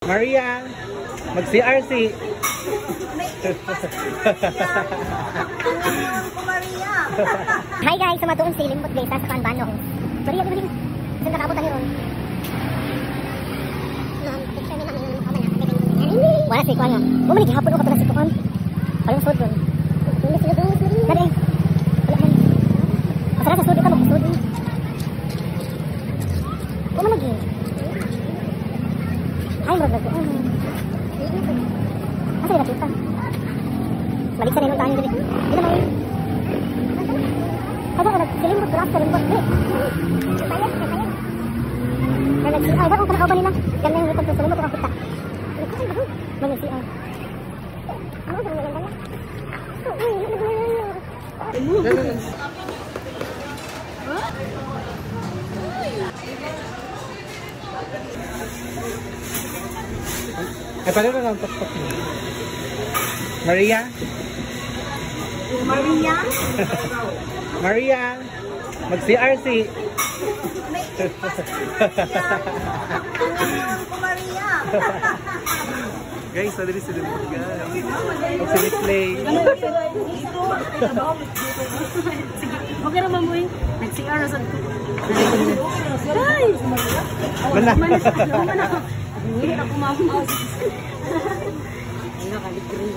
Maria, mag-CRC. May impas ko, Maria. Ang ko, Maria. Hi guys, sa matuon si Limbot guys, sa kuan Banong. Maria, di ba din? Saan nakaabot ani ron? Ma'am, picture ni ma'am yung mga na. Wala si kuan nga. Mo man gihapon ko kato si kuan. Parang sud ron. Dali. Wala man. Masara sa sud ka mo sud. Mo man lagi. Ay, murag ko. Asa ila kita? Balik sa nilong tayo dili. Di na may. Kada ka nagsilimot ko sa limbot di. Bayad, bayad. Kaya nag-CR, dako ka nakauban nila. Ganda yung likod sa limot ko kita. May nag-CR. Ano ba yung ganda? Ay, paano na lang tok-tok mo? Maria? Maria? Maria, mag-CRC. May impas ko, Maria. Ang ko, Maria. Guys, sadali si Limbot, guys. Mag si Play. Sige, okay naman mo eh. Nag-CR na sa Ay! Mana. Mana. Mana. Hindi na kumamaw. Ay, nakaligrin.